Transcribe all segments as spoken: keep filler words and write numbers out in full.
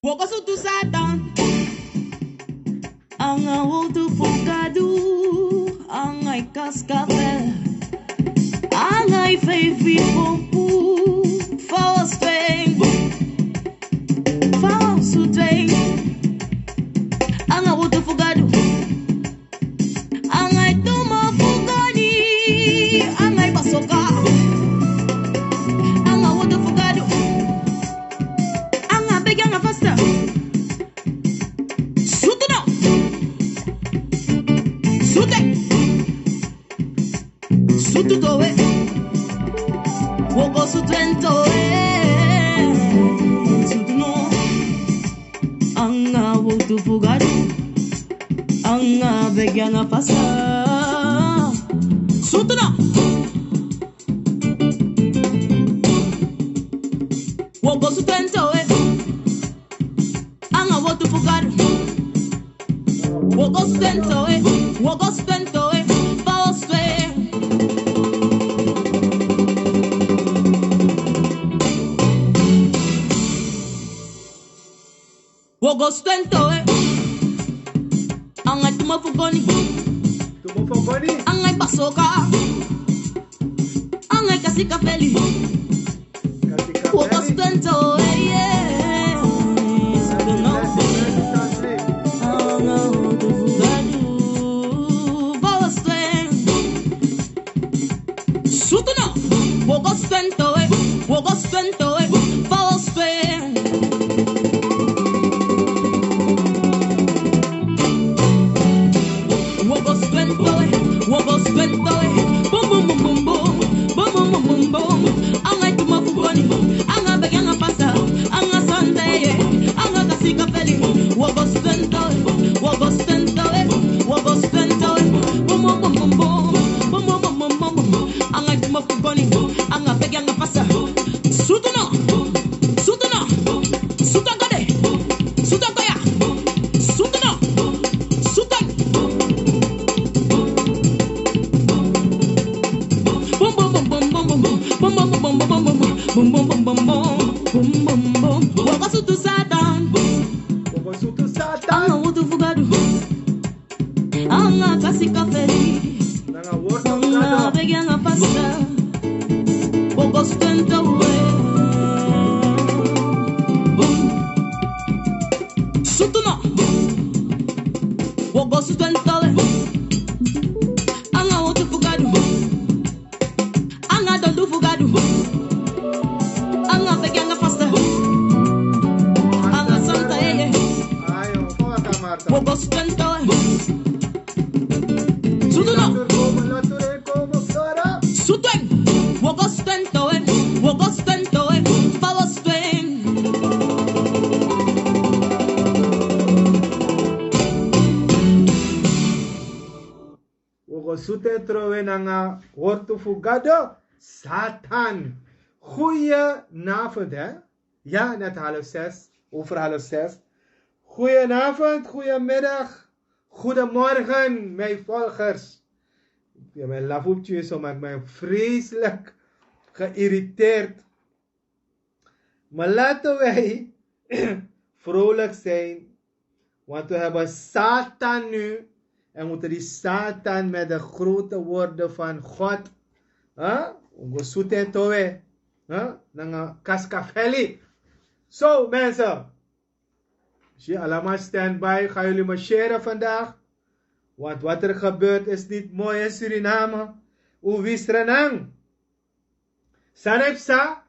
Wokosutu Satan. Anga wotu fu Gadu. Anga i kaskapel. Anga i feifi pompu. Fa wi o sutu en. Fa wi o sutu en. Anga wotu fu Gadu. Anga i tuma fu goni, anga i basoka. Anga wotu fu Gadu. Anga begi, anga fasta. Sutu no. Sutu. Sutu towe. Wokosutu en towe. Sutu no. Anga wotu fu Gadu. Anga begi, anga fasta. Sutu no. Wokosutu en towe. Anga wotu fu Gadu. Wokosutu en towe. Wokosutu en towe. Fa wi o sutu en. Wokosutu en towe. Anga i tuma fu goni. Tuma fu goni. Anga i basoka. Anga i kasikafeli. Kasikafeli. Wokosutu en towe, yeah. Sutu no. Anga wotu fu Gadu. Fa wi o sutu en. Sutu no. Wokosutu en towe. Wokosutu en towe. Fa wi o sutu en. Wokosutu en towe. Wokosutu en towe. Bum, bum, bum, bum, bum. Bum, bum, bum, bum, bum. Anga i tuma fu goni. Anga begi, anga fasta. Anga santa, yeah. Anga kasikafeli. Wokosutu en towe. Wokosutu en towe. Wokosutu en towe. Bum, bum, bum, bum, bum. Bum, bum, bum, bum, bum, bum. Anga i tuma fu goni. Anga begi, anga fasta. Sutu no. Sutu no. Sutu a gade. Sutu a koya. Sutu no. Sutu. Bum, bum, bum, bum, bum, bum. Bum, bum, bum, bum, bum, bum. Bum, bum, bum, bum, bum. Bum, bum, bum. Wokosutu Satan. Wokosutu Satan. Anga wotu fu Gadu. Anga kasikafeli. Nanga wotu fu Gadu. Anga begi, anga fasta. Wokosutu en towe. Sutu no. Wokosutu en towe. Anga wotu fu Gadu. Anga dondu fu Gadu. Anga begi, anga fasta. Anga santa, eh, eh. Ayo, koma, kamarada. Wokosutu en towe. Sutu no. Sutu en. Wokosutu en towe. Wokosutu en towe. Fa wi o sutu en. Wokosutu en towe nanga wortu fu Gado. Satan. Goedenavond, hè? Ja, net half zes. Over half zes. Goedenavond, goedemiddag, goedemorgen, mijn volgers. Ja, mijn lafuptje is zo, maar ik ben vreselijk geïrriteerd. Maar laten wij vrolijk zijn, want we hebben Satan nu. En moeten die Satan met de grote woorden van God, hè? We sutu en towe, hè? Nanga kaskafeli. Zo, mensen. Zie allemaal standby. Gaan jullie marcheren vandaag? Want wat er gebeurt is niet mooi in Suriname. Uwisrenang. San na yu psa?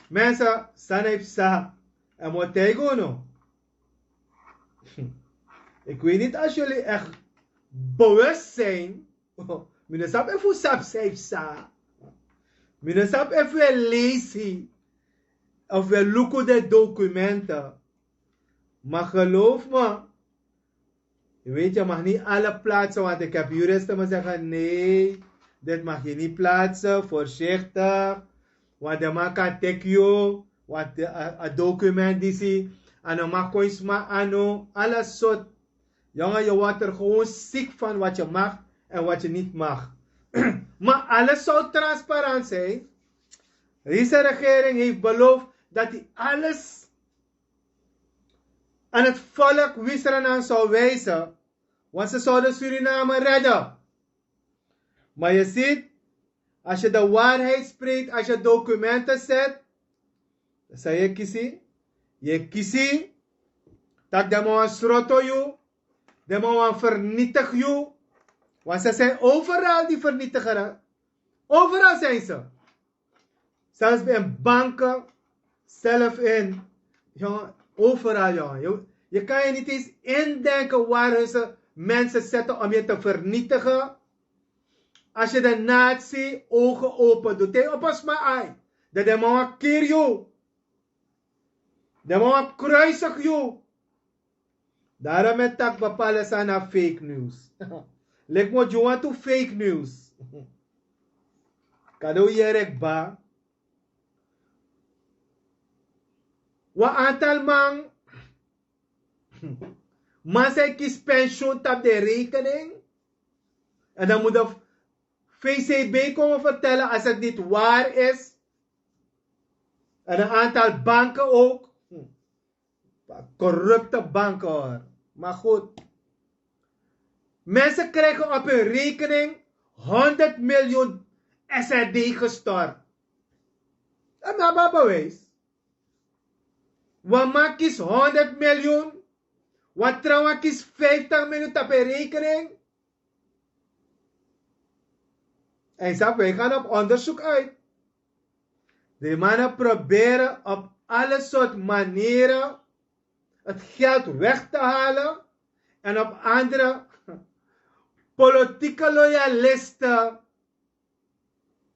Mensen, san na yu psa? En mi o taigi unu. Ik weet niet als jullie echt bewust zijn. Mi no sabi efu un sabi san yu psa. Mi no sabi efu un e leisi of un e luku den documenten. Maar geloof me, je weet, je mag niet alle plaatsen, want ik heb juristen me zeggen: nee, dit mag je niet plaatsen, voorzichtig. Want de man kan teki yu, want de, a, a document disi, a no mag kon sma anu, alle soort. Jongen, je wordt er gewoon ziek van wat je mag en wat je niet mag. Maar alles zou transparant zijn. Deze regering heeft beloofd dat hij alles aan het volk Wisranan zou wijzen, want ze zouden Suriname redden. Maar je ziet, als je de waarheid spreekt, als je documenten zet, dan zei je kisi, je kisi, dat de man sroto you, de man vernietig you. Want ze zijn overal die vernietigers. Overal zijn ze. Zelfs in banken, zelf in, jongen, overal, jongen. Je, je kan je niet eens indenken waar hun ze mensen zetten om je te vernietigen. Als je de natie ogen open doet, hij op een sma ai, dat de man kill you. De man kruisig you. Daarom e taki bepaalde sani na fake news. Leki mi o gi wan tu fake news. Kado yere kba. Wan aantal man, man san e kisi pensioen tapu den rekening. En dan moet de V C B komen vertellen als het niet waar is. En een aantal banken ook. Corrupte banken, hoor. Maar goed. Mensen krijgen op hun rekening honderd miljoen S R D gestort. En mi abi a bewijs. Wan man kisi honderd miljoen. Wan trawan kisi vijftig miljoen tapu en rekening. En sabi, wij gaan op onderzoek uit. Die mannen proberen op alle soort manieren het geld weg te halen en op andere politieke loyalisten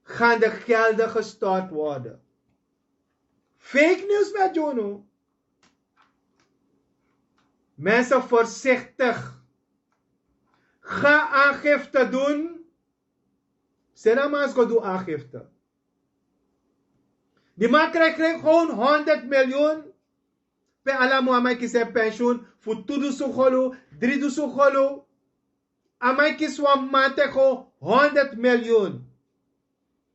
gaan de gelden gestort worden. Fake news met Juno. Mensen, voorzichtig. Ga aangifte doen. Sena mas go doen aangifte. Die man krijgt gewoon honderd miljoen. Pe ala mo a man kisi en pensioen fu tu dusun golu, dri dusun golu. A man kisi wan man tegen honderd miljoen.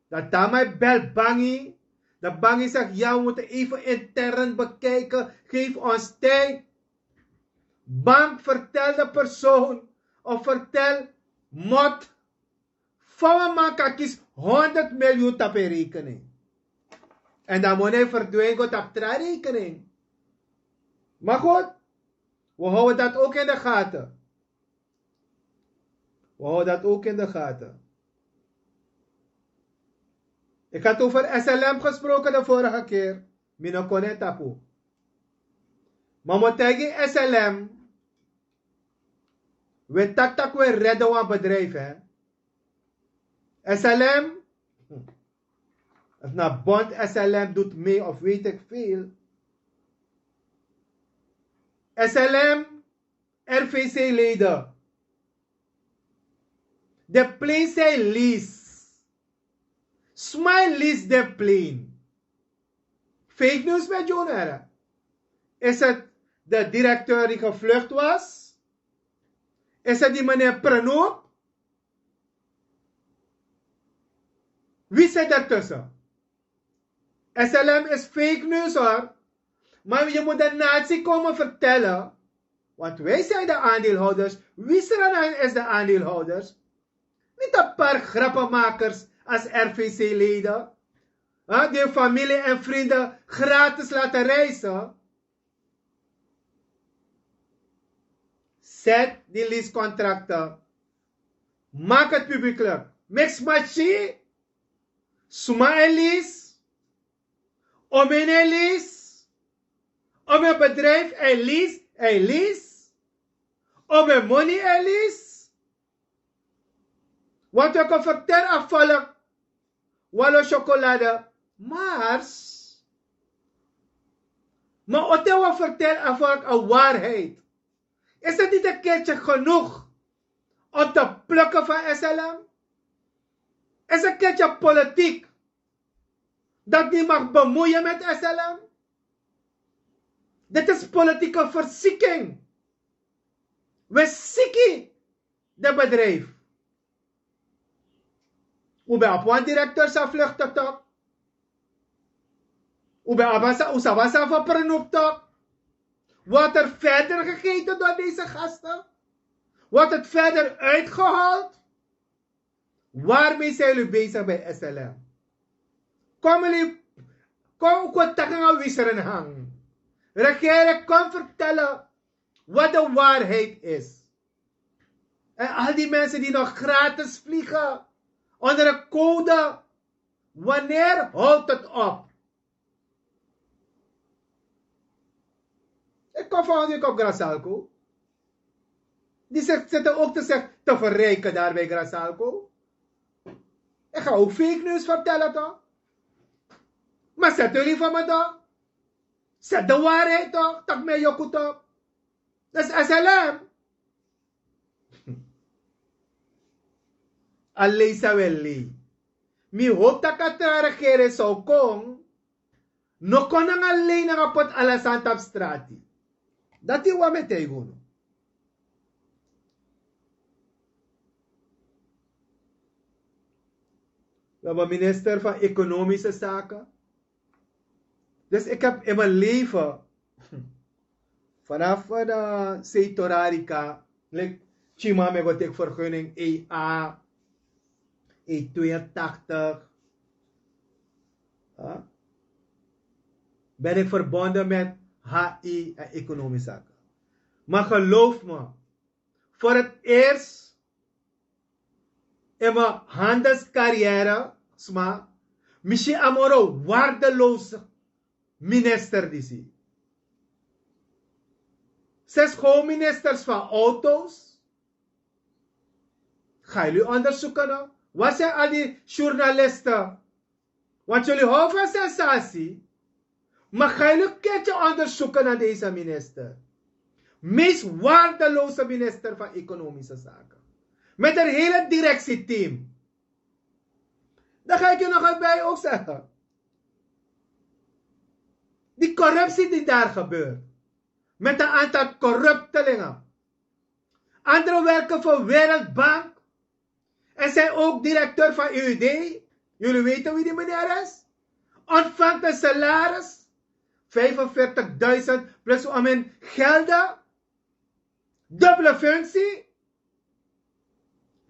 Dan te a man e bel bangi. Dan bangi zegt: "Ja, we moeten even intern bekijken. Geef ons tijd." Bank, vertel de persoon of vertel Mot fa wan man kan kisi honderd miljoen tapu en rekening. En dan moni e verdwin go tapu tra rekening. Maar goed, we houden dat ook in de gaten. We houden dat ook in de gaten. Ik had over S L M gesproken de vorige keer. Mi no kon e tapu. Maar mi taigi S L M, we taki taki we redden wan bedrijf, hè. S L M, of na bond S L M doet mee of weet ik veel. S L M, R V C-leden. De plane zijn lease. Sma e lease den plane. Fake news met Jonah. Is het de directeur die gevlucht was? Is het die meneer Prenop? Wie zit ertussen? S L M is fake news, hoor. Maar je moet de natie komen vertellen. Want wij zijn de aandeelhouders. Wisranan is de aandeelhouders. Niet een paar grappenmakers als R V C-leden, hè, die familie en vrienden gratis laten reizen. Zet die leasecontracten. Maak het publiekelijk. Mix machi. Sma e lease. Omeni e lease. Omeni bedrijf e lease, e lease. Omeni moni e lease. Want we kan vertel a volk: "Walo chocolade, mars." Maar o te we vertel a volk a waarheid. Is het niet een keertje genoeg om te plukken van S L M? Is een keertje politiek dat niet mag bemoeien met S L M? Dit is politieke verzieking. We zieken de bedrijf. We ben op wan directeur sa vluchten toch. We ben abasa, we sa basa van Prenop toch. Wordt er verder gegeten door deze gasten? Wordt het verder uitgehaald? Waarmee zijn jullie bezig bij S L M? Kom jullie, kom ook wat takken aan wiseren hangen. Regering, kom vertellen wat de waarheid is. En al die mensen die nog gratis vliegen onder een code, wanneer houdt het op? Ik kom volgende week op Grasalco. Die zit, zitten ook te, zeg, te verrijken daar bij Grasalco. Ik ga ook fake news vertellen, toch? Maar zet jullie van me, toch? Zet de waarheid, toch? Tak mij je goed op. Dat is S L M. Alleen sa wel lei. Mi hoop dat a tra regering zou kon. No kon nanga lei nanga pot ala santa op strati. Dat is wat mi tegen unu. We hebben minister van Economische Zaken. Dus ik heb in mijn leven, vanaf de Seitorarica, like, Chima, mi go teki vergunning E A, E tweeëntachtig, ben ik verbonden met H I en Economische Zaken. Maar geloof me, voor het eerst in mijn handelscarrière, sma, mi si a moro waardeloze minister disi. Zes gewoon ministers van auto's. Ga jullie onderzoeken, no? Waar zijn al die journalisten? Want jullie houden van sensatie. Maar ga jullie een keertje onderzoeken naar deze minister. Meest waardeloze minister van Economische Zaken. Met een hele directieteam. Dan ga ik je nog wat bij ook zeggen. Die corruptie die daar gebeurt. Met een aantal corruptelingen. Anderen werken voor Wereldbank. En zijn ook directeur van E U D. Jullie weten wie die meneer is. Ontvangt een salaris. Vijfenveertigduizend plus om in gelden. Dubbele functie.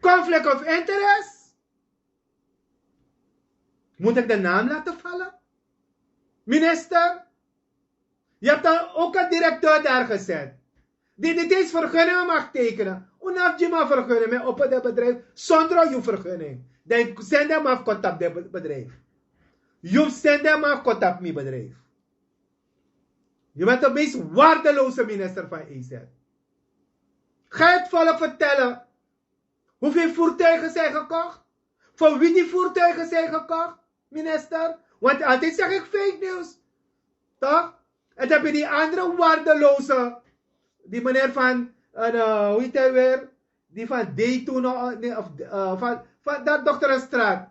Conflict of interest. Moet ik de naam laten vallen? Minister, je hebt dan ook een directeur daar gezet. Die niet eens vergunningen mag tekenen. Unaf die man vergunning met open de bedrijf zonder je vergunning. Dan zend hem af contact de bedrijf. Je zend hem af contact mijn bedrijf. Je bent de meest waardeloze minister van E Z. Ga het volk vertellen hoeveel voertuigen zijn gekocht? Van wie die voertuigen zijn gekocht, minister? Want altijd zeg ik fake news. Toch? En dan heb je die andere waardeloze, die meneer van, uh, hoe heet hij weer? Die van Dayton, uh, nee, of, uh, van, van dat dokterenstraat.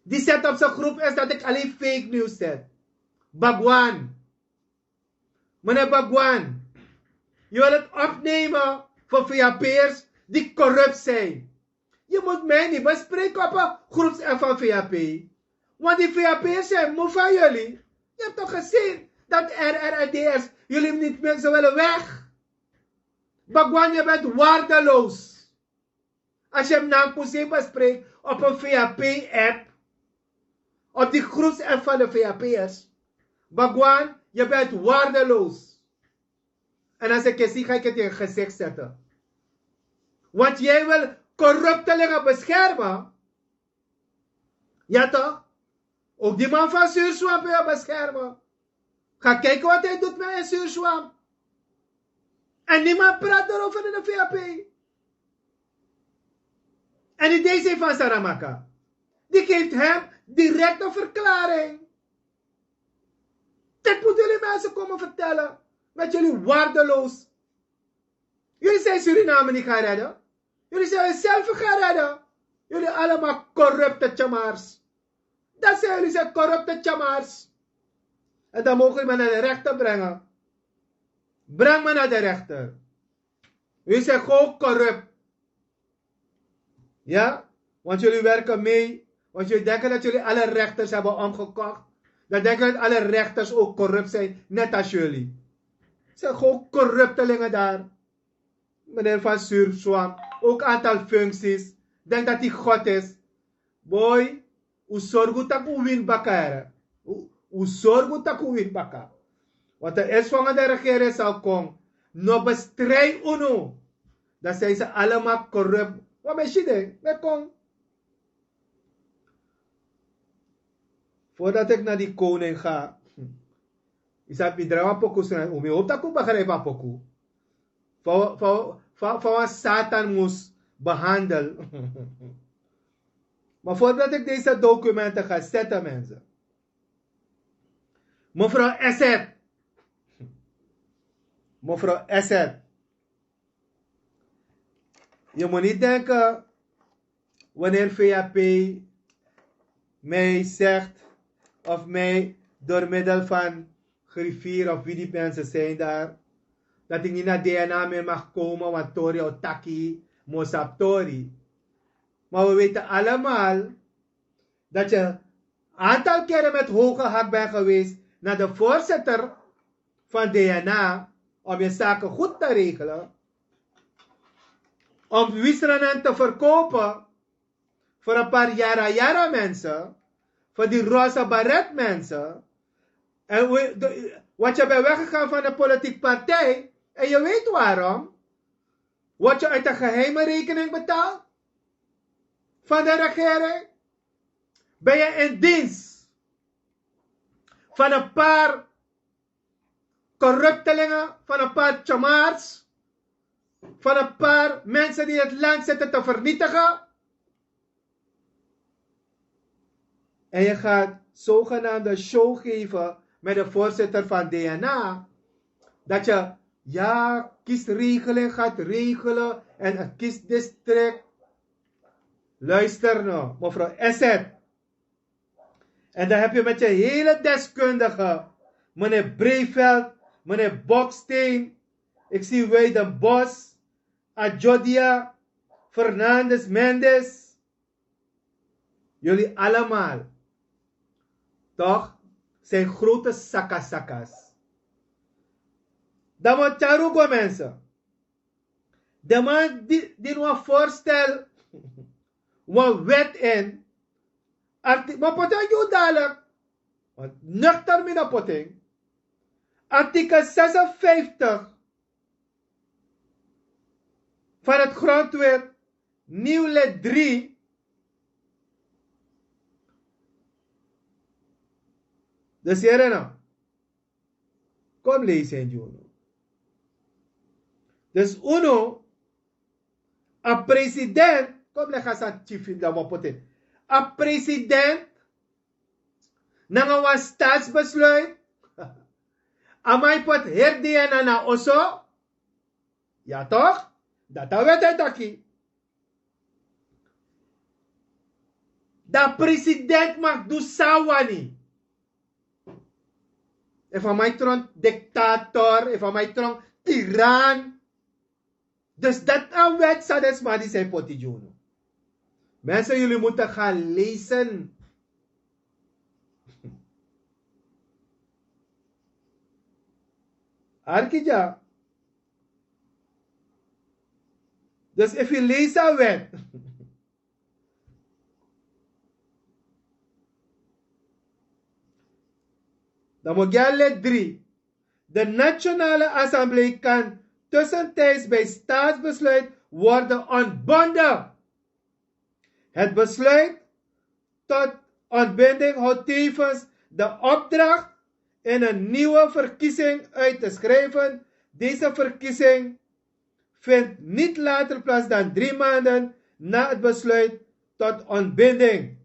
Die zet op zijn groep is dat ik alleen fake news zet. Bagwan. Meneer Bagwan, je wil het opnemen voor V H P'ers die corrupt zijn. Je moet mij niet bespreken op een groepsapp van V H P. Want die V H P'ers zijn moe van jullie. Je hebt toch gezien dat R R en D S jullie niet meer, ze willen weg. Bagwan, je bent waardeloos. Als je hem na een museum bespreekt op een V H P-app, op die groepsapp van de V H P'ers, Bagwan, je bent waardeloos. En als ik je zie, ga ik het in je gezicht zetten. Want jij wil corruptelingen beschermen. Ja toch? Ook die man van Zuurswamp wil je beschermen. Ga kijken wat hij doet met in Zuurswamp. En niemand praat daarover in de V H P. En die D C van Saramaka, die geeft hem direct een verklaring. Dit moeten jullie mensen komen vertellen. Met jullie waardeloos. Jullie zijn Suriname niet gaan redden. Jullie zijn uzelf gaan redden. Jullie allemaal corrupte tjamars. Dat zijn jullie, zijn corrupte tjamars. En dan mogen jullie me naar de rechter brengen. Breng me naar de rechter. Jullie zijn gewoon corrupt. Ja? Want jullie werken mee. Want jullie denken dat jullie alle rechters hebben omgekocht. Dan denk ik dat alle rechters ook corrupt zijn, net als jullie. Ze zijn gewoon corruptelingen daar. Meneer Van Zuurswam, ook aantal functies. Denk dat hij God is. Boy, u sorgu tak u win baka here. U sorgu tak u win baka. Want de eerstvolgende regering zal komen. No bestrijd unu. Dan zijn ze allemaal corrupt. Wat ben je denk? We kom. Voordat ik naar die koning ga, is dat mi draai wan poku sran umi hoop dat ik begrijp a poku. Van wan satan moest behandel. Maar voordat ik deze documenten ga zetten, mensen. Mevrouw Esset. Mevrouw Esset. Je moet niet denken, wanneer V A P mij zegt of mij door middel van griffier of wie die mensen zijn daar, dat ik niet naar D N A meer mag komen, want Tori Otaki, Mosap Tori. Maar we weten allemaal dat je een aantal keren met hoge hak bent geweest naar de voorzitter van D N A om je zaken goed te regelen, om Wisranan te verkopen voor een paar jara jara mensen, voor die roze baret mensen. En we, de, want je bent weggegaan van de politieke partij en je weet waarom. Word je uit een geheime rekening betaald van de regering? Ben je in dienst van een paar corruptelingen, van een paar tjamars, van een paar mensen die het land zitten te vernietigen? En je gaat zogenaamde show geven met de voorzitter van D N A, dat je, ja, kiesregeling gaat regelen en een kiesdistrict. Luister nou, mevrouw Esset. En dan heb je met je hele deskundige, meneer Breveld, meneer Boksteen, ik zie Weidenbos, Ajodia, Fernandes, Mendes. Jullie allemaal, toch, zijn grote sakasakas. Dan moet Charugo mensen. De man die, die nog voorstel, wat wet in, arti-, maar poten je dadelijk, want nuchter mi na poten. Artikel zesenvijftig van het grondwet, nieuw lid drie. Dus hier en nou. Kom lezen in unu. Dus unu, a president, kom leg a san chief in dan poten. A president, nanga wan staatsbesluit, a man poti heri D N A na oso. Ja toch? Dati a wet e taki. Dan president mag du san a wani. Efu a man e tron diktator, efu a man e tron tiran. Dus dati a wet san den sma di san e poti gi unu. Mensen, jullie moeten gaan lezen. Arki dya. Dus efu yu leisi a wet, dan mi o gi a lid dri. De Nationale Assemblee kan tussentijds bij staatsbesluit worden ontbonden. Het besluit tot ontbinding houdt tevens de opdracht in een nieuwe verkiezing uit te schrijven. Deze verkiezing vindt niet later plaats dan drie maanden na het besluit tot ontbinding.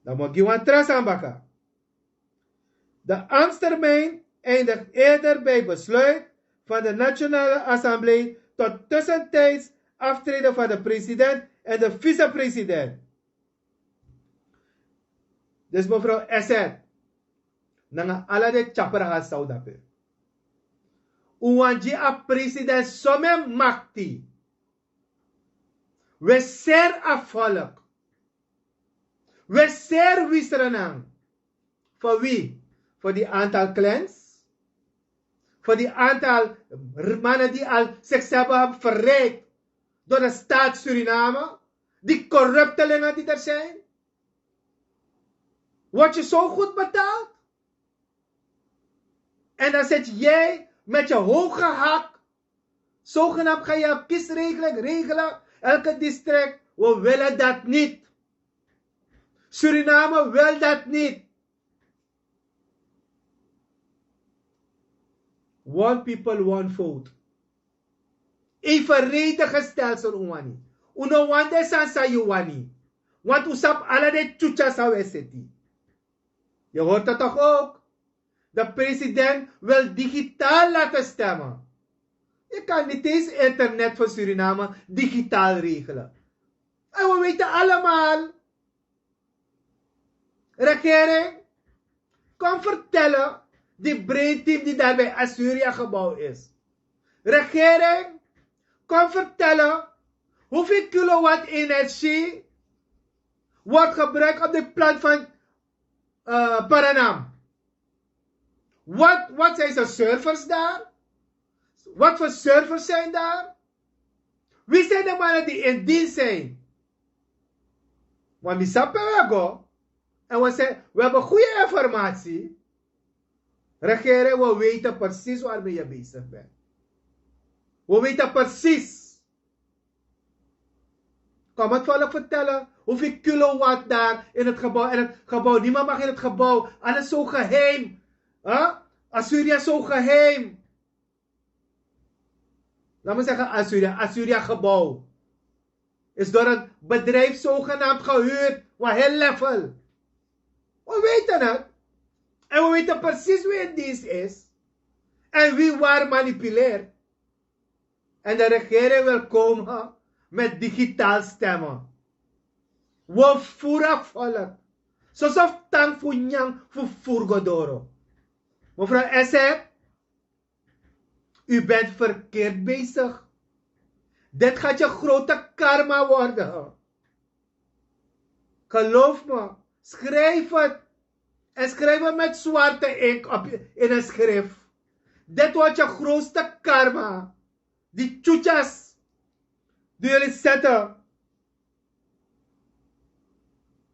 Dan mi o gi wan tra sani baka. De ambtstermijn eindigt eerder bij besluit van de Nationale Assemblee tot tussentijds aftreden van de president en de vicepresident. Dus mevrouw Esset, nanga ala den tyapra san un de dape, un wani gi a president somen makti. We seri a volk. We seri wisrenan. Fu wi? Fu di antal klens, fu di antal mannen di al sikself habi ferriki dori de staat Suriname, di koruptelingen di deri sin. Word yu so gud betald? En dan seti yu met yu hoge hak, sogenamd ga yu op kisregeling regelen. Elke distrik, we willen dat nit. Suriname wil dat nit. One people one vote. Evenredige stelsel un wani. Un no wani de sani san yu wani. Want un sabi ala de tyutya san we seti. Yu hori dat toch ook? De president wil digitaal laten stemmen. Je kan niet eens internet van Suriname digitaal regelen. En we weten allemaal, regering, kom vertellen die brainteam die daar bij Assyria gebouwd is. Regering, kom vertellen hoeveel kilowatt energie wordt gebruikt op de plant van uh, Paranam. Wat, wat zijn zijn servers daar? Wat voor servers zijn daar? Wie zijn de mannen die in dienst zijn? Want die sappen we go. En we, zijn, we hebben goede informatie. Regering, we weten precies waarmee je bezig bent. We weten precies. Kom het volk vertellen hoeveel kilowatt daar in het gebouw. En het gebouw, niemand mag in het gebouw. Alles zo geheim. Huh? Assyria zo geheim. Laat me zeggen Assyria. Assyria gebouw is door een bedrijf zogenaamd gehuurd. Wat heel level. We weten het. En we weten precies wie het dienst is. En wie waar manipuleert. En de regering wil komen met digitaal stemmen. We voeren volk. Sosof tang fu nyang fu furgodoro. Mevrouw Esset, u bent verkeerd bezig. Dit gaat je grote karma worden. Geloof me, schrijf het. En schrijf het met zwarte inkt op, in een schrift. Dit wordt je grootste karma. Die tjutjas die jullie zetten.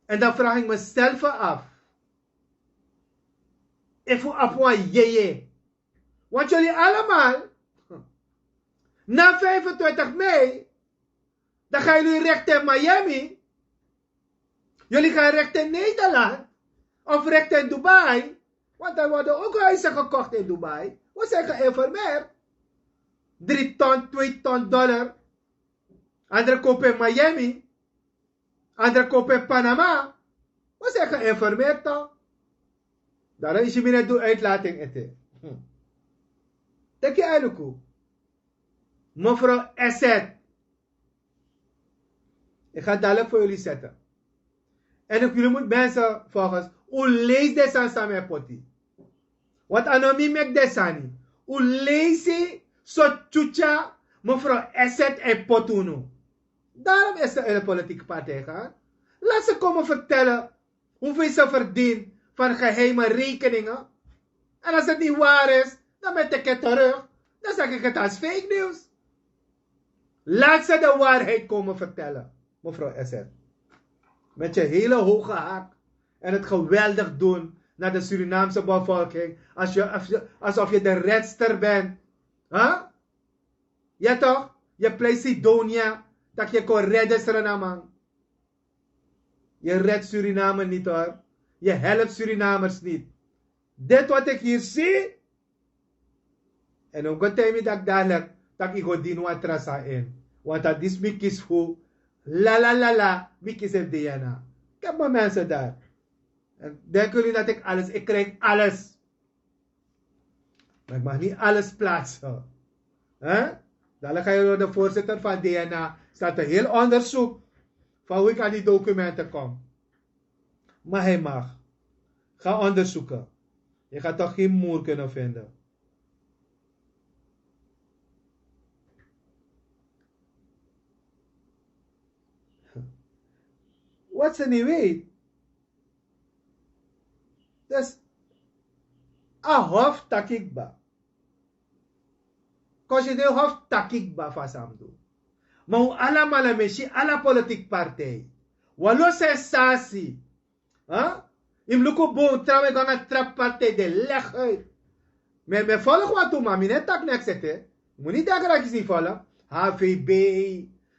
En dan vraag ik mezelf af. If u apwan yeye. Want jullie allemaal, na vijfentwintig mei, dan gaan jullie rechten in Miami. Jullie gaan rechten in Nederland. Of rechten in Dubai. Want er worden ook huizen gekocht in Dubai. We zijn geïnformeerd. Drie ton, twee ton dollar. Andere kopen in Miami. Andere kopen in Panama. We zijn geïnformeerd toch? Daarom is je niet doen uitlating ete. Teki aluku. Mevrouw Esset. Ik ga het dadelijk voor jullie zetten. En ik, jullie moeten mensen volgens u lees de sani san mi e poti. Want a no mi meki de sani. U leisi so tyutya mevrouw Esset e poti unu. Daarom is ze in de politieke partij gaan. Laat ze komen vertellen hoeveel ze verdient van geheime rekeningen. En als het niet waar is, dan ben ik het terug. Dan zeg ik het als fake news. Laat ze de waarheid komen vertellen, mevrouw Esset. Met je hele hoge hak en het geweldig doen naar de Surinaamse bevolking. Als je, als je, alsof je de redster bent. Huh? Ja toch? Je pleit Sidonia dat je kon redden Sranaman. Je redt Suriname niet hoor. Je helpt Surinamers niet. Dit wat ik hier zie. En ook go tij mi dat ik dadelijk dat ik go dien wan tra sani in. Want dat is mi kis fu. La la la la, mi kis fu D N A. Ik heb mijn mensen daar. En denken jullie dat ik alles, ik krijg alles. Maar ik mag niet alles plaatsen. Hè? Dadelijk ga je door de voorzitter van D N A. Staat een heel onderzoek van hoe ik aan die documenten kom. Maar hij mag. Ga onderzoeken. Je gaat toch geen moer kunnen vinden. Wat ze niet weet. Dus a hof taki kba. Konsideri hof taki kba fu a san mus du. Ma un alamala mi e si ala politiki partij. Wan lo sensasi. Yu mus luku bun trawan e go nanga tra partij de legi uit. Mi e folok wantu ma mi no e taki neks ete. Yu mus ni dagrakisi folok. H V B,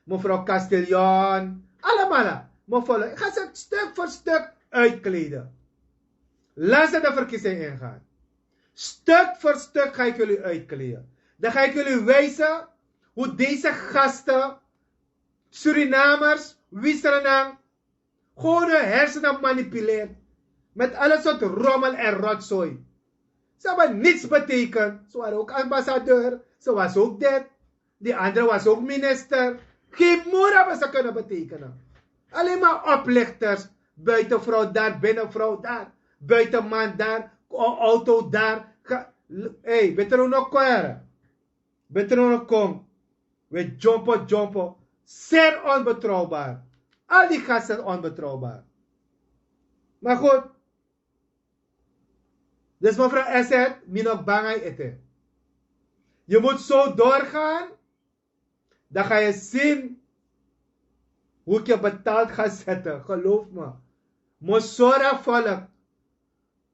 mevrouw Castellon, alamala. Mi e folok ga se stuk fu stuk uitkleden. Laat ze de verkiezing ingaan. Stuk voor stuk ga ik jullie uitkleden. Dan ga ik jullie wijzen hoe deze gasten, Surinamers, Wisserenang, gewoon hun hersenen manipuleert. Met alle soort rommel en rotzooi. Ze hebben niets betekend. Ze waren ook ambassadeur. Ze was ook dit. Die andere was ook minister. Geen moer hebben ze kunnen betekenen. Alleen maar oplichters. Buitenvrouw daar, binnenvrouw daar. Buitenman daar, auto daar. Hé, hey, beter nog kwere. Beter nog kom. We jumpo, jumpo. Zeer onbetrouwbaar. Al die gasten onbetrouwbaar. Maar goed. Dus mevrouw Asset, mi no bang na ete. Je moet zo doorgaan. Dan ga je zien hoe ik je betaald ga zetten. Geloof me. Mosora volk.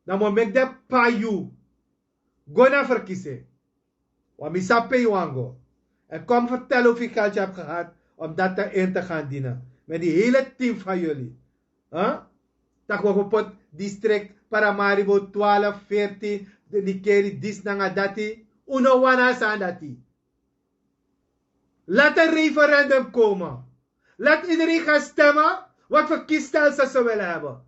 Dan moet ik de payu. Go na verkiezing. Want mi sabi pe yu wan go. En kom vertellen hoeveel geld je hebt gehad om dat erin te gaan dienen. Met die hele team van jullie. Huh? Tak we pot district Paramaribo twaalf, veertien, de Nikeri, dis nanga dati. Uno wana san dati. Laat een referendum komen. Laat iedereen gaan stemmen wat voor kiesstelsel ze willen hebben.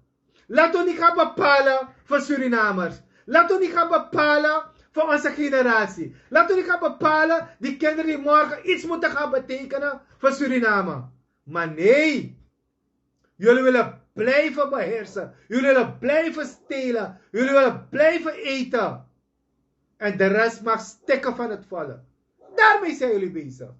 Laten we niet gaan bepalen voor Surinamers. Laten we niet gaan bepalen voor onze generatie. Laten we niet gaan bepalen die kinderen die morgen iets moeten gaan betekenen voor Suriname. Maar nee, jullie willen blijven beheersen. Jullie willen blijven stelen. Jullie willen blijven eten. En de rest mag stikken van het vallen. Daarmee zijn jullie bezig.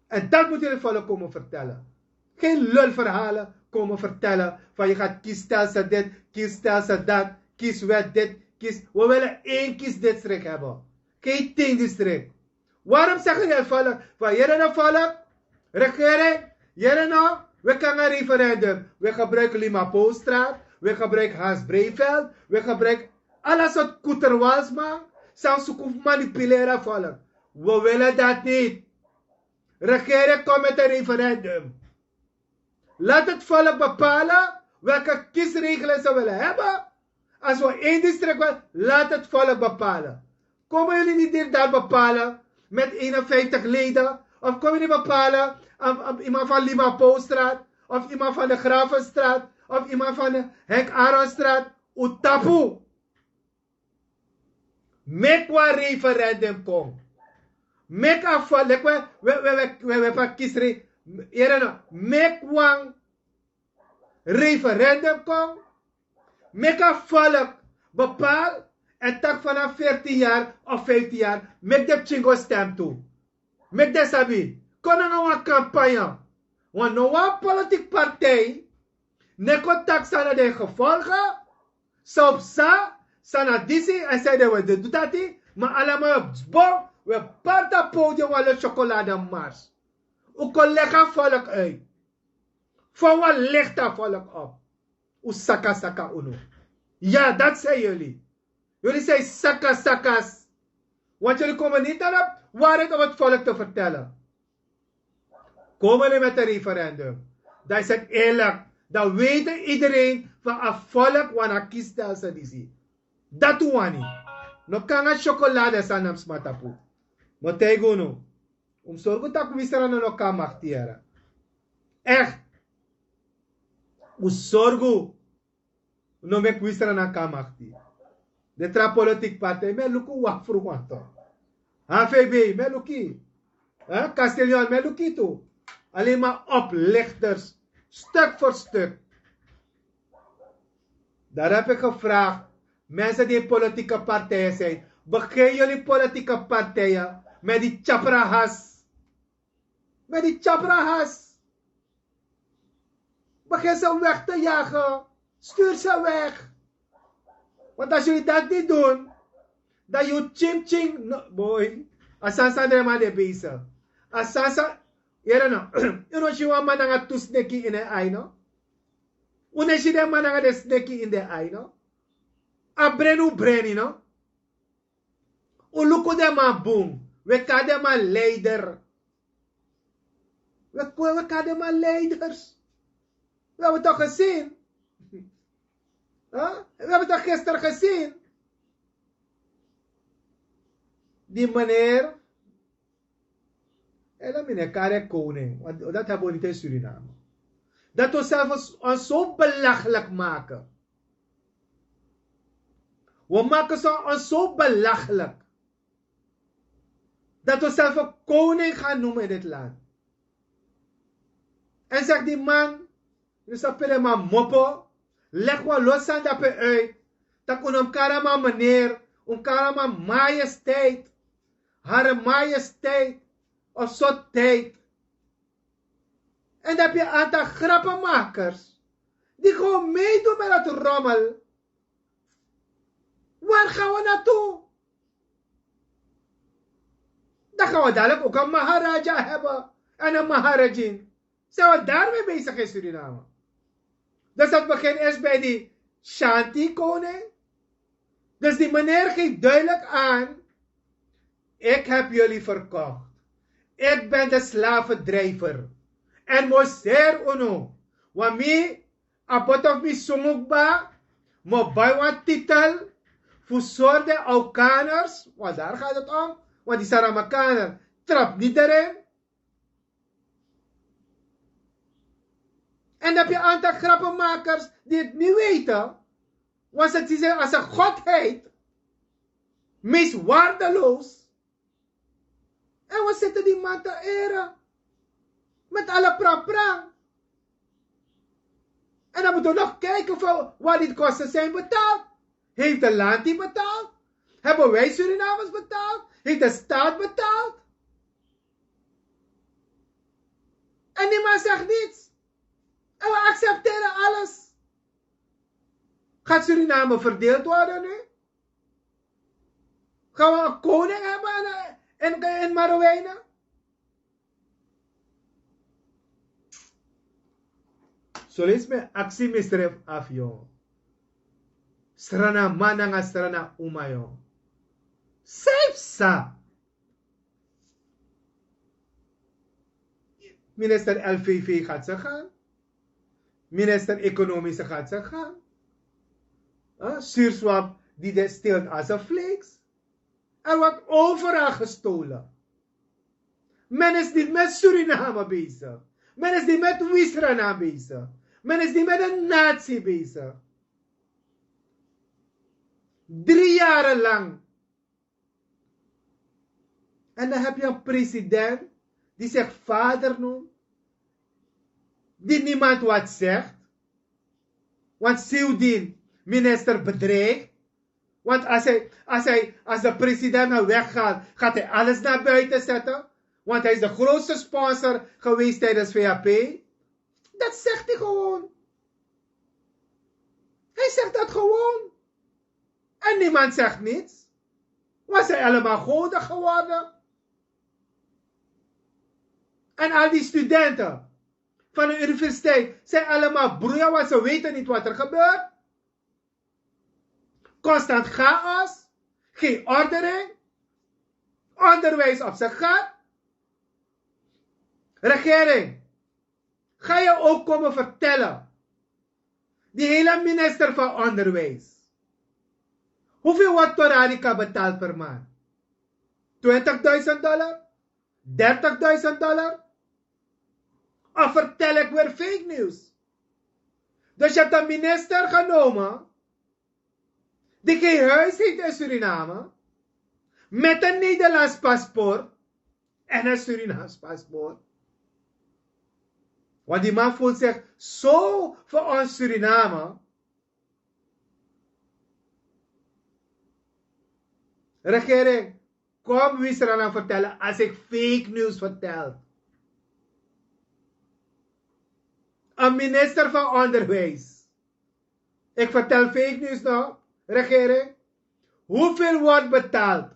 En dat moeten jullie vallen komen vertellen. Geen lulverhalen komen vertellen van je gaat kiesstelsel dit, kiesstelsel dat, kieswet dit, kies. We willen één kiesdistrict hebben. Geen tien district. Waarom zeggen jullie volk van hier en volk? Regering, hier en nou, we kan een referendum. We gebruiken Lima Poolstraat, we gebruiken Hans Breiveld, we gebruiken ala soort koeterwalsma, san suku fu manipulera volk. We willen dat niet. Regering, kom met een referendum. Laat het volk bepalen welke kiesregelen ze willen hebben. Als we één district willen, laat het volk bepalen. Komen jullie niet hier daar bepalen met eenenvijftig leden? Of komen jullie bepalen aan, aan iemand van Lima Poolstraat? Of iemand van de Gravenstraat? Of iemand van de Henk Aronstraat? Utapu. Meki wan referendum kon. Meki a volk, we we we we we we pa kisri. Here no, meki wan referendum kon. Meki a volk bepaal en taki vanaf veertien jaar of vijftien jaar meki den pikin go stem tu. Meki den sabi. Kon nanga wan kampanye. Want no wan politiki partij no e kon taki san na den gevolgen, san o psa, san na disi èn san ede we de du dati. Ma alama we sbo, we parti a podium wan lo syokolade mars. Un kon legi a volk uit. Fa wan licht a volk op. Un saka saka unu. Ya dati san yuli. Yuli san saka sakas. Want yuli komen niti na de wari en om heti volk te fertelen. Komen nu met en referendum. Dan is heti eerlik. Dan wete idereen fan a volk wan a kistelsel disi. Dati un wani. No kon nanga syokolade san na mi sma tapu. Mi o taigi unu. Un mus sorgu tak' wisra no no kon a makti yara. Ekti. Un sorgu. No meki wisra na kon a makti. Den tra politiki partij mi e luku wan fru wanto. H V B mi e luku yu. Kastelyon mi e luku yu tu. Alen ma oplikters. Stuk for stuk. Daro ebi gefragi mense di en politiki partiyen sin. Begin yuli politiki partiyen met di tyapra has. Met di tyapra has. Begin se weg te yagen. Sturi se weg. Want als yu dati ni dun, dan yu tyimtyim no boi. A sani san den man de besi. A sani san, yere no. Yu no si wan man nanga tu sneki ini en ai no. Un no si den man nanga den sneki ini den ai no. A breni un breni no. Un luku den man bun. Wi e kari den man leider. Wi e kari den man leiders. Wi abi tok gesin. Wi abi tok gister gesin. Di meneer, en dan mi no e kari en koning, want dat hebben we niet in Suriname. Dat we zelf ons, ons zo belachelijk maken. We maken zo, ons zo belachelijk dat we zelf een koning gaan noemen in dit land. En zegt die man, dus dat pere man mopo, leg wan los aan dat per uit. Dat un hem kari man meneer, un kari man majesteit, hare majesteit, of zo tijd. En dan heb je een aantal grappenmakers die gewoon meedoen met dat rommel. Waar gaan we naartoe? Dan gaan we dadelijk ook een Maharaja hebben en een Maharajin. Zijn we daarmee bezig in Suriname? Dus dat begint eerst bij die Shanti koning. Dus die meneer geeft duidelijk aan: ik heb jullie verkocht. Ik ben de slavendrijver. En moseer unu. Wami, a boto fu mi sungukba, mi o bai wan titel fu sori den Aukaners, want daar gaat het om, want die Saramakaner trapt niet erin. En dan heb je een aantal grappenmakers die het niet weten, want ze zien zich als een godheid, meest waardeloos. En we zitten die man te eren met alle prapra. En dan moeten we nog kijken van waar die kosten zijn betaald. Heeft de land die betaald? Hebben wij Surinamers betaald? Heeft de staat betaald? En niemand zegt niets. En we accepteren alles. Gaat Suriname verdeeld worden nu? Gaan we een koning hebben in, in, in Marowijnen? Solis mi aksi mi srefi afu, yo. Srana man nanga srana uma, yo. Sai psa. Minister L V V gaat ze gaan. Minister Economische gaat ze gaan. Huh? Zuurswam die de steelt als een vlees. Er wordt overal gestolen. Men is niet met Suriname bezig. Men is niet met Wisrana bezig. Men is niet met een natie bezig. Drie jaren lang. En dan heb je een president die zich vader noemt, die niemand wat zegt. Want Siudin, minister, bedreigt. Want als, hij, als, hij, als de president dan weggaat, gaat hij alles naar buiten zetten. Want hij is de grootste sponsor geweest tijdens V H P. Dat zegt hij gewoon. Hij zegt dat gewoon. En niemand zegt niets. We zijn allemaal goden geworden. En al die studenten van de universiteit zijn allemaal broeia, want ze weten niet wat er gebeurt. Constant chaos, geen ordering, onderwijs op zijn gat. Regering, ga je ook komen vertellen, die hele minister van Onderwijs, hoeveel wordt Torarika betaald per maand? Twintigduizend dollar? Dertigduizend dollar? Of vertel ik weer fake news? Dus je hebt een minister genomen die geen huis heeft in Suriname, met een Nederlands paspoort en een Surinaams paspoort. Want die man voelt zich zo voor ons Suriname. Regering, kom Wisrana vertellen als ik fake news vertel. Een minister van Onderwijs. Ik vertel fake news, no? Regering, hoeveel wordt betaald?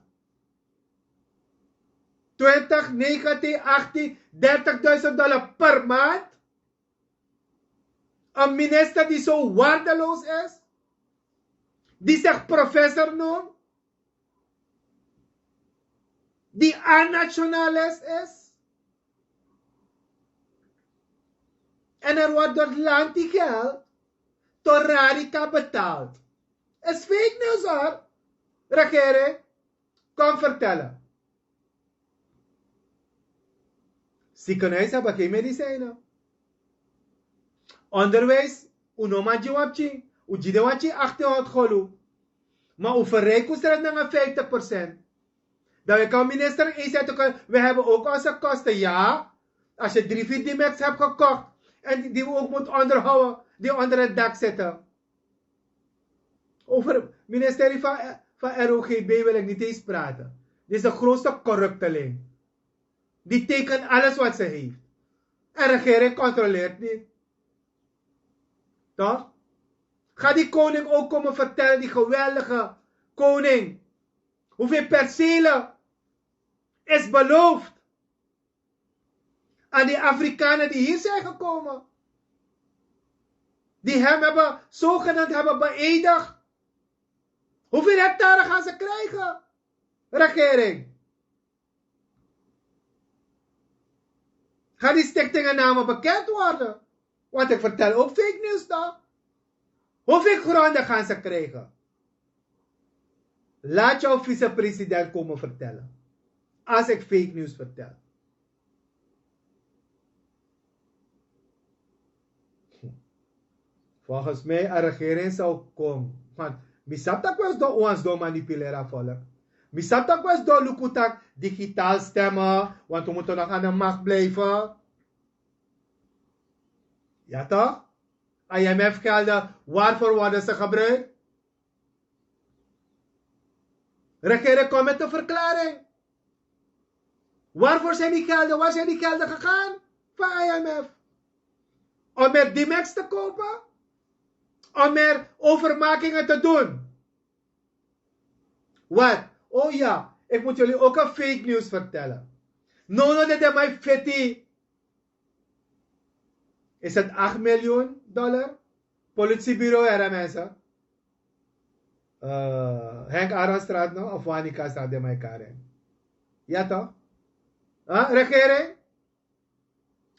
Twintig, negentien, achttien, dertigduizend dollar per maand. Een minister die zo waardeloos is, die zich professor noemt, die aannationalis is. En er wordt door het land die geld, Torarica, betaald. Is fake news, hoor. Regering, kom vertellen. Ziekenhuis hebben geen medicijnen. Onderwijs, un no man gi wan pikin, un gi den wan pikin achttien honderd golu. Maar un verrijk un sref nanga vijftig procent. Dan we kan minister eens zetten, we hebben ook onze kosten, ja. Als je drie, vier D-Max hebt gekocht en die, die we ook moeten onderhouden, die onder het dak zitten. Over ministerie van, van R O G B wil ik niet eens praten. Dit is de grootste corrupteling. Die tekent alles wat ze heeft. En regering controleert niet. Toch? Ga die koning ook komen vertellen, die geweldige koning. Hoeveel percelen is beloofd aan die Afrikanen die hier zijn gekomen? Die hem hebben, zogenaamd hebben beëdigd. Hoeveel hectare gaan ze krijgen? Regering. Gaan die stichtingennamen bekend worden? Want ik vertel ook fake news, toch? Hoeveel gronden gaan ze krijgen? Laat jouw vicepresident komen vertellen. Als ik fake news vertel. Volgens mij, a regering zou komen. Want mi sabi tak' we sidon, un wani sidon manipuleren a volk. Mi sabi tak' we sidon luku tak' digitaal stemmen, want we moeten nog aan de macht blijven. Ja toch? I M F-gelden, waarvoor worden ze gebruikt? Regering, kom met een verklaring. Waarvoor zijn die gelden? Waar zijn die gelden gegaan van I M F? Om meer D-Max te kopen? Om meer overmakingen te doen? Wat? Oh ja, ik moet jullie ook een fake news vertellen. No, no, de, de, my fiti. Is het acht miljoen dollar? Politiebureau, ja, mensen. Eh, Henk Arenstraat, no? Of Wanika staat in mijn karing. Ja, toch? Huh? Regering?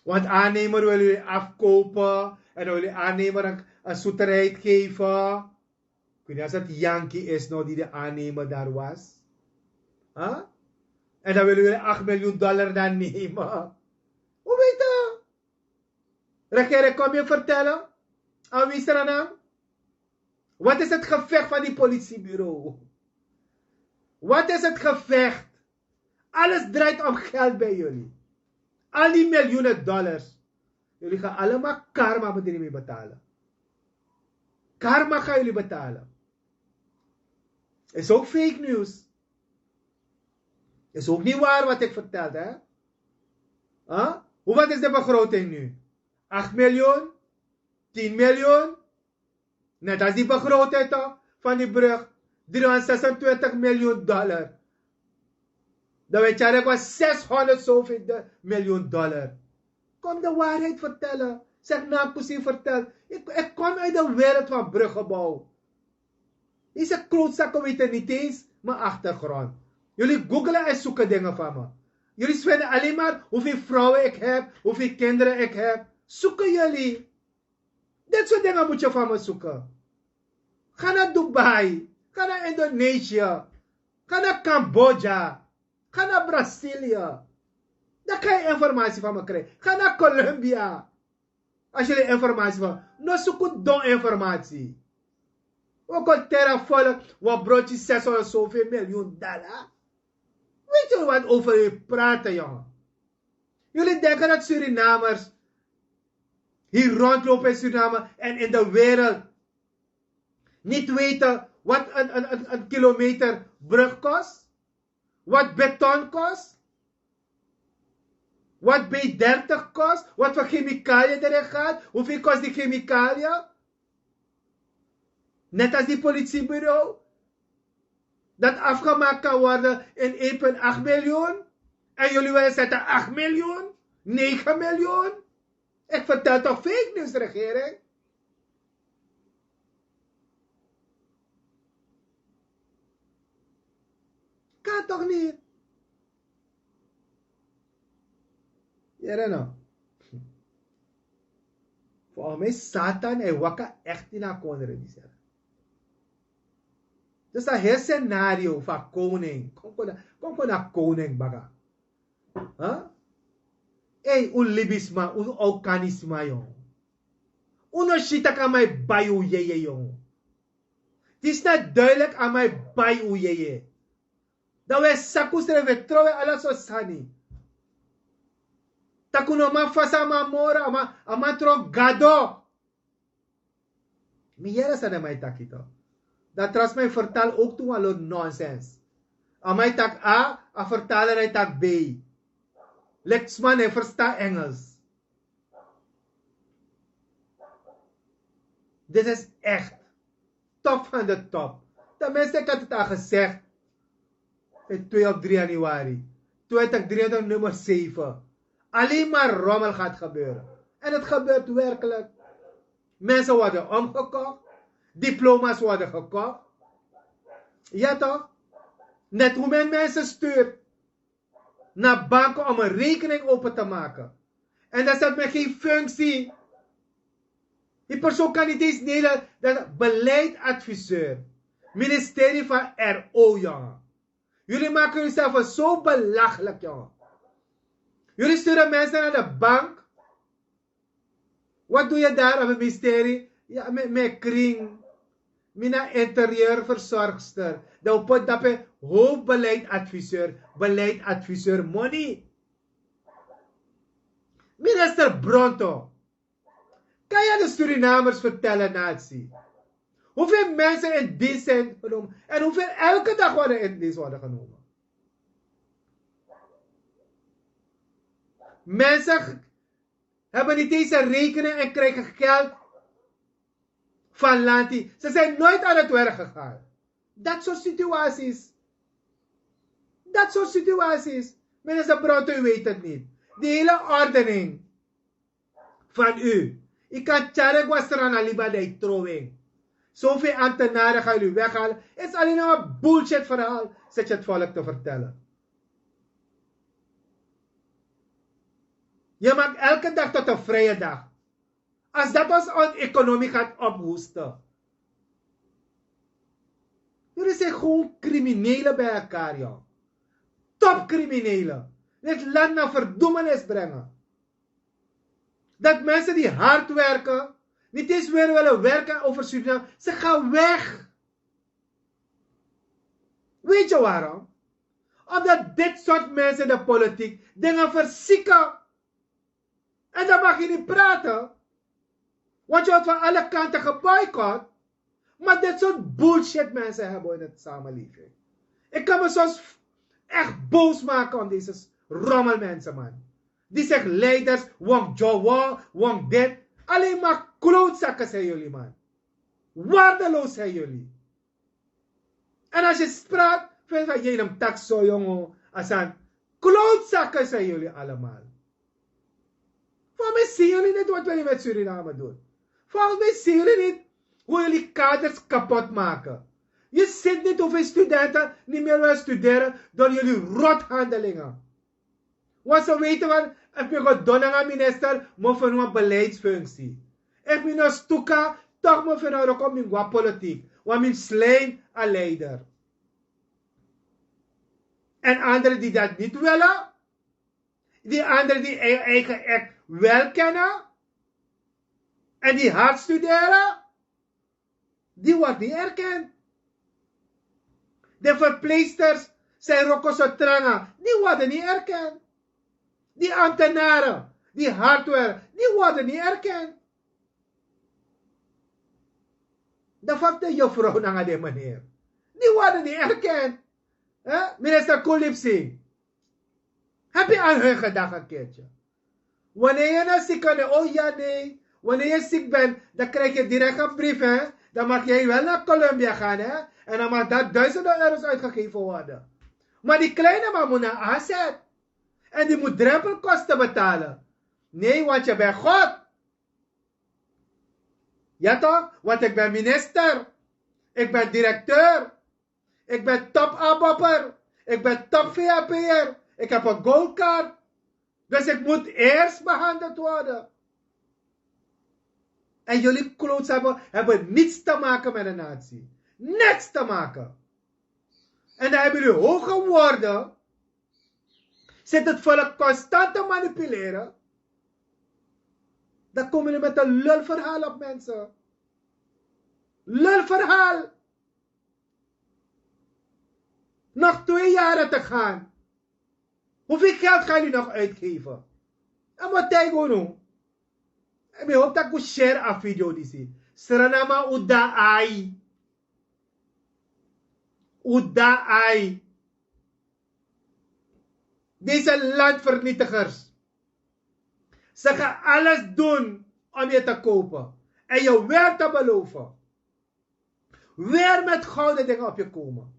Want aannemer wil jullie afkopen en dan wil je aannemer een, een zoeterheid geven. Ik weet niet als het Yankee is, no, die de aannemer daar was. Huh? En dan willen jullie acht miljoen dollar daar nemen. Hoe weet je? Regering, kom je vertellen aan wie Sranang? Wat is het gevecht van die politiebureau? Wat is het gevecht? Alles draait om geld bij jullie. Al die miljoenen dollars. Jullie gaan allemaal karma bedrijven betalen. Karma gaan jullie betalen. Is ook fake news. Is ook niet waar wat ik vertelde, hè? Huh? Hoe, wat is de begroting nu? Acht miljoen? Tien miljoen? Net als die begroting toch, van die brug, driehonderdzesentwintig miljoen dollar. Dan weet je, dat was zeshonderd zoveel de-, miljoen dollar. Kom de waarheid vertellen. Zeg na, Kusi vertel. Ik, ik kom uit de wereld van bruggenbouw. Deze klootzakken weten niet eens mijn achtergrond. Jullie googlen en zoeken dingen van me. Jullie vinden alleen maar hoeveel vrouwen ik heb, hoeveel kinderen ik heb. Zoeken jullie. Dit soort dingen moet je van me zoeken. Ga naar Dubai. Ga naar Indonesië. Ga naar Cambodja. Ga naar Brazilië. Dan kan je informatie van me krijgen. Ga naar Colombia. Als jullie informatie van, no zoek don informatie. We kon terra volk, wat broodje zeshonderd zoveel miljoen dollar. Weet jullie wat over jullie praten, jongen? Jullie denken dat Surinamers hier rondlopen in Suriname en in de wereld niet weten wat een, een, een, een kilometer brug kost? Wat beton kost? Wat B dertig kost? Wat voor chemicaliën erin gaat? Hoeveel kost die chemicaliën? Net als die politiebureau, dat afgemaakt kan worden in één punt acht miljoen. En jullie willen zetten acht miljoen, negen miljoen. Ik vertel toch fake nieuws, regering? Kan toch niet? Yere no. Volgens mij Satan, hij waka echt in a kondre, die zegt. Dus dat hele scenario van koning. Kom, kom, kom, kom naar koning, baga. Huh? Hey, un libisma, un aukanisma, jong. Un no shita kan mij bij u, je, je, jong. Het is net duidelijk aan mij bij u, je, je. Dan we saku srefi, we trowe ala so sani. Taku no man fasa, a man moro, a man, a man tron gado. Mi yere san den man e taki toch. Dan trans man e vertaal ook tu wan lo nonsens. A man e taki A, a vertaler e taki B. Leki sma no e ferstan Engels. Dit is echt top van de top. Ten minste, ik had het al gezegd in twee of drie januari. Twintig drieëntwintig, nummer zeven. Alleen maar rommel gaat gebeuren. En het gebeurt werkelijk. Mensen worden omgekocht. Diploma's worden gekocht. Ja toch? Net hoe men mensen stuurt naar banken om een rekening open te maken. En dan zet men geen functie. Die persoon kan niet eens nelen dat beleidsadviseur. Ministerie van R O, jongen. Jullie maken uzelf zo belachelijk, jongen. Jullie sturen mensen naar de bank. Wat doe je daar op het ministerie? Ja, met, met kring. Mina interieurverzorgster. Dan pot dape hoofdbeleidsadviseur. Beleidsadviseur money. Minister Bronto. Kan je de Surinamers vertellen, natie? Hoeveel mensen in dienst zijn genomen? En hoeveel elke dag worden in dienst worden genomen? Mensen hebben niet eens een rekening en krijgen geld van Lanti. Ze zijn nooit aan het werk gegaan. Dat soort situaties. Dat soort situaties. Minister Bronto, u weet het niet. Die hele ordening van u. Ik kan Tjarek Wastrana liba de trouwing. Zoveel ambtenaren gaan jullie weghalen. Het is alleen maar bullshit verhaal. Zet je het volk te vertellen. Je maakt elke dag tot een vrije dag. Als dat ons, ons economie gaat ophoesten. Jullie zijn gewoon criminelen bij elkaar, joh. Topcriminelen. Dit land naar verdoemenis brengen. Dat mensen die hard werken, niet eens meer willen werken over Suriname, ze gaan weg. Weet je waarom? Omdat dit soort mensen in de politiek dingen verzieken. En dan mag je niet praten. Want je wordt van alle kanten geboycott. Maar dit soort bullshit mensen hebben we in het samenleving. Ik kan me soms echt boos maken om deze rommelmensen, man. Die zich leiders, wong Jowo, wong dit. Alleen maar klootzakken zijn jullie, man. Waardeloos zijn jullie. En als je spraat, vind je van, je hem tak zo, jongen. Als aan klootzakken zijn jullie allemaal. Volgens mij zien jullie niet wat jullie met Suriname doen. Volgens mij zien jullie niet hoe jullie kaders kapot maken. Je ziet niet hoeveel studenten niet meer willen studeren door jullie rothandelingen. Want ze weten van, efu mi go dona nanga minister, mi o feni wan beleidsfunctie. Efu mi no stuka, toch mi o feni wan roko, mi go na politiek. Want mi slijm a leider. En anderen die dat niet willen, die anderen die hun eigen act wel kennen, en die hard studeren, die wordt niet erkend. De verpleegsters zijn roko so tranga, die worden niet erkend. Die ambtenaren, die hard werken, die worden niet erkend. Dan fa fu de juffrouw nanga den meneer, die worden niet erkend. Hè? Minister Kulipsi, heb je aan hun gedacht een keertje? Wanneer je naar ziek kan, oh ja, nee. Wanneer je ziek bent, dan krijg je direct een brief, hè? Dan mag jij wel naar Colombia gaan, hè? En dan mag daar duizenden euro's uitgegeven worden. Maar die kleine man moet naar A Z. En die moet drempelkosten betalen. Nee, want je bent God. Ja toch? Want ik ben minister. Ik ben directeur. Ik ben top abopper. Ik ben top V A P'er. Ik heb een goldkaart. Dus ik moet eerst behandeld worden. En jullie kloots hebben, hebben niets te maken met de natie. Niks te maken. En dan hebben jullie hoge woorden. Zit het volk constant te manipuleren. Dan komen jullie met een lulverhaal op mensen. Lulverhaal. Nog twee jaren te gaan. Hoeveel geld gaan jullie nog uitgeven? En wat tegen nu? En ik hoop dat ik share a video die zie. Sranama uda ai. Uda ai. Deze landvernietigers. Ze gaan alles doen om je te kopen. En je weer te beloven. Weer met gouden dingen op je komen.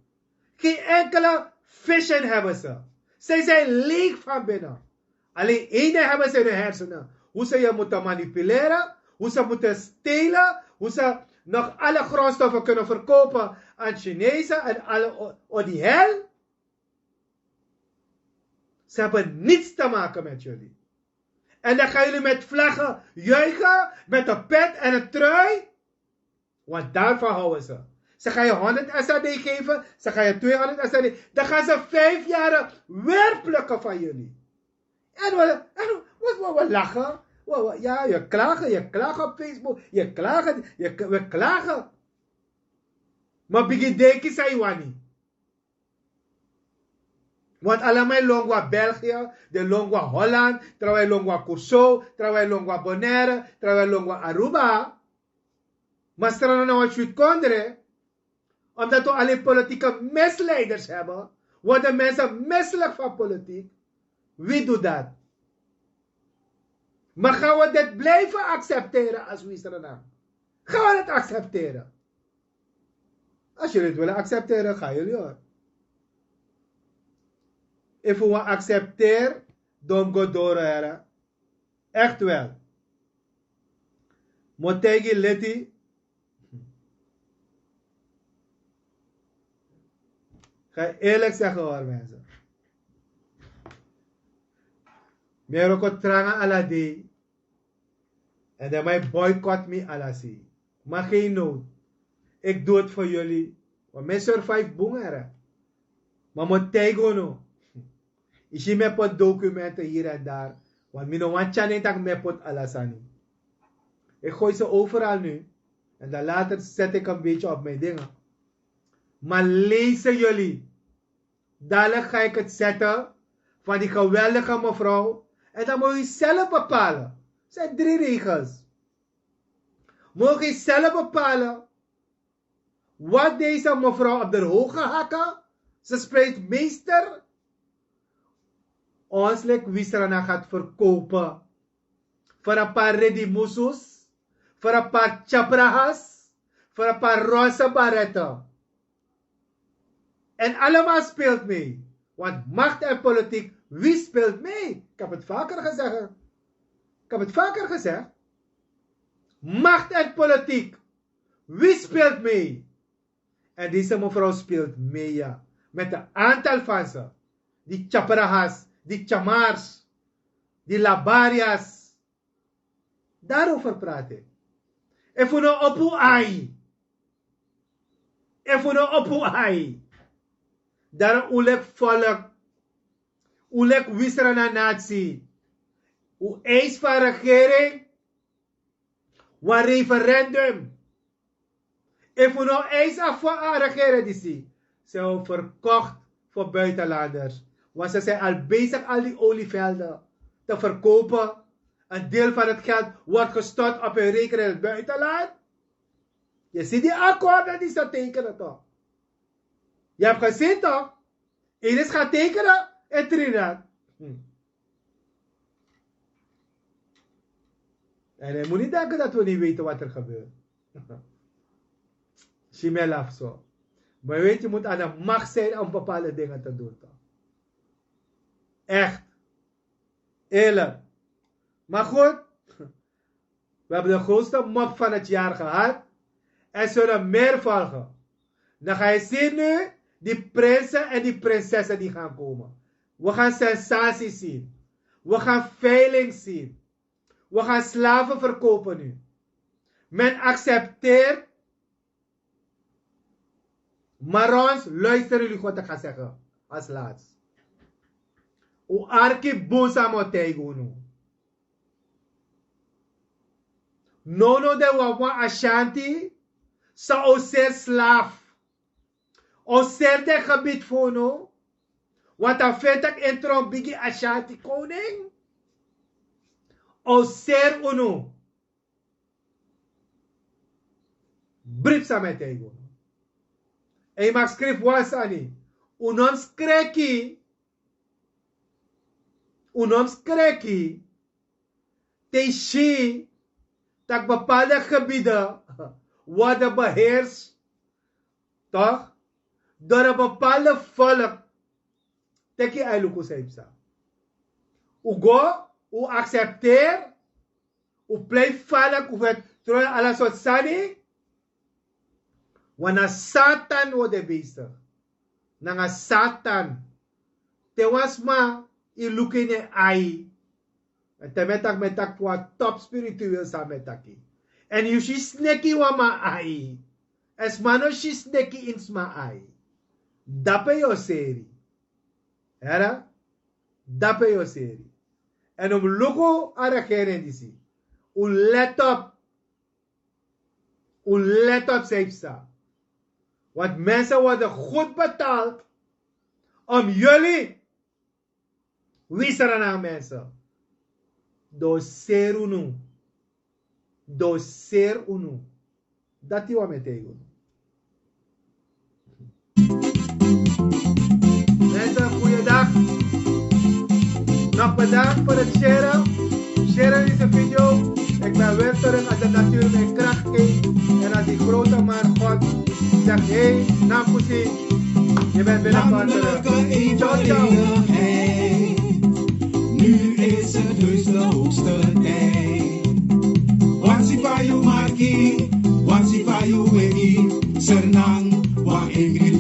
Geen enkele vision hebben ze. Zij zijn leeg van binnen. Alleen één ding hebben ze in hun hersenen. Hoe ze je moeten manipuleren. Hoe ze moeten stelen. Hoe ze nog alle grondstoffen kunnen verkopen aan Chinezen en alle o- odi hel. Ze hebben niets te maken met jullie. En dan gaan jullie met vlaggen juichen, met een pet en een trui. Want daarvan houden ze. Ze gaan je honderd S R D geven, ze gaan je tweehonderd S R D. Dan gaan ze vijf jaren weer plukken van jullie. En we, en we, we, we lachen. We, we, ja, je klagen, je klagen op Facebook. Je klagen, je, we klagen. Maar bigin denki saiwani. Want allemaal longwa België, de longwa Holland, terwijl longwa Curaçao, terwijl longwa Bonaire, terwijl longwa Aruba. Maar stranden naar het Zuid-Kondre, omdat we alleen politieke misleiders hebben, worden mensen misselijk van politiek. Wie doet dat? Maar gaan we dit blijven accepteren als Wisrana? Gaan we het accepteren? Als jullie het willen accepteren, gaan jullie hoor. If we accepteren, don't go door here. Echt wel. Motegi leti. Ga eerlijk zeggen hoor mensen. Mi e wroko tranga ala dei. En dan mi e boycott mi ala sei. Maar geen nood. Ik doe het voor jullie. Want mi survive bun here. Maar mi e taigi unu. Yu si mi e poti documenten hier en daar. Want mi no wani tyari tak' mi e poti ala sani. Ik gooi ze overal nu. En dan later zet ik een beetje op mijn dingen. Maar lezen jullie. Dadelijk ga ik het zetten van die geweldige mevrouw. En dan moet u zelf bepalen. Het zijn drie regels. Moet u zelf bepalen wat deze mevrouw op de hoge hakken, ze spijt meester, ons lik Wisrana gaat verkopen. Voor een paar Redimusus, voor een paar Chaprahas, voor een paar roze baretten. En allemaal speelt mee. Want macht en politiek, wie speelt mee? Ik heb het vaker gezegd. Ik heb het vaker gezegd. Macht en politiek, wie speelt mee? En deze mevrouw speelt mee, ja. Met een aantal van ze. Die Chaprahas, die Chamars, die Labarias. Daarover praat ik. Efu no opu ai. Efu no opu ai. Daarom un lek volk. Un lek Wisrana natie. Un eis van regering. Wan referendum. Efu no eis a fu a regering disi. Ze hebben verkocht voor buitenlanders. Want ze zijn al bezig al die olievelden te verkopen. Een deel van het geld wordt gestort op hun rekening in het buitenland. Je ziet die akkoorden die ze tekenen toch? Je hebt gezien toch? Elis gaat tekenen in Trinidad. En hij moet niet denken dat we niet weten wat er gebeurt. Timela so. Maar weet je, moet aan de macht zijn om bepaalde dingen te doen, toch? Echt. Eerlijk. Maar goed, we hebben de grootste mop van het jaar gehad. Er zullen meer volgen. Dan ga je zien nu die prinsen en die prinsessen die gaan komen. We gaan sensaties zien. We gaan veiling zien. We gaan slaven verkopen nu. Men accepteert. Marons, luister, yu luku wat ik ga zeggen als laatst. Un arki bun san mi o taigi unu. Nownow den wawan Ashanti san o seri slaaf. O seri den gebied fu unu. Want a feni tak' en tron bigi Ashanti koning. O seri unu. Bribi san mi e taigi unu. En yu mag skrifi wan sani. Un no mus kreki. Un no mus kreki. Te yu si tak' bepaalde gebieden worden beheerst, toch, door een bepaalde volk. Teki ai luku san yu psa. Un go, un accepteer, un plei falek, un feti, trowe ala sortu sani. Want na Satan un de bezig. Nanga Satan. Te wan sma e luku ini en ai. En te mi e taki, mi e taki fu wan top spiritueel san mi e taki. En yu si sneki ini wan man ai. En sma no si sneki ini sma ai. Dape yu o seri. Hera? Dape yu o seri. En un mus luku a regering disi. Un let op. Un let op san yu psa. Want mensen worden goed betaald om jullie, wi Sranan mensen, doseri unu. Doseri unu. Dati wan mi e taigi unu. Mensen, goeiedag. Nog bedankt voor het sharen. Share deze video. Ik ben weer terug als de natuur mij kracht geeft. En als die grote man God zegt: hey, Nampusi, je bent binnengekomen. Ciao, ciao. Nu is het heus de hoogste tijd. Wansi fa yu maki, wansi fa yu wegi, Sranan, wan ingri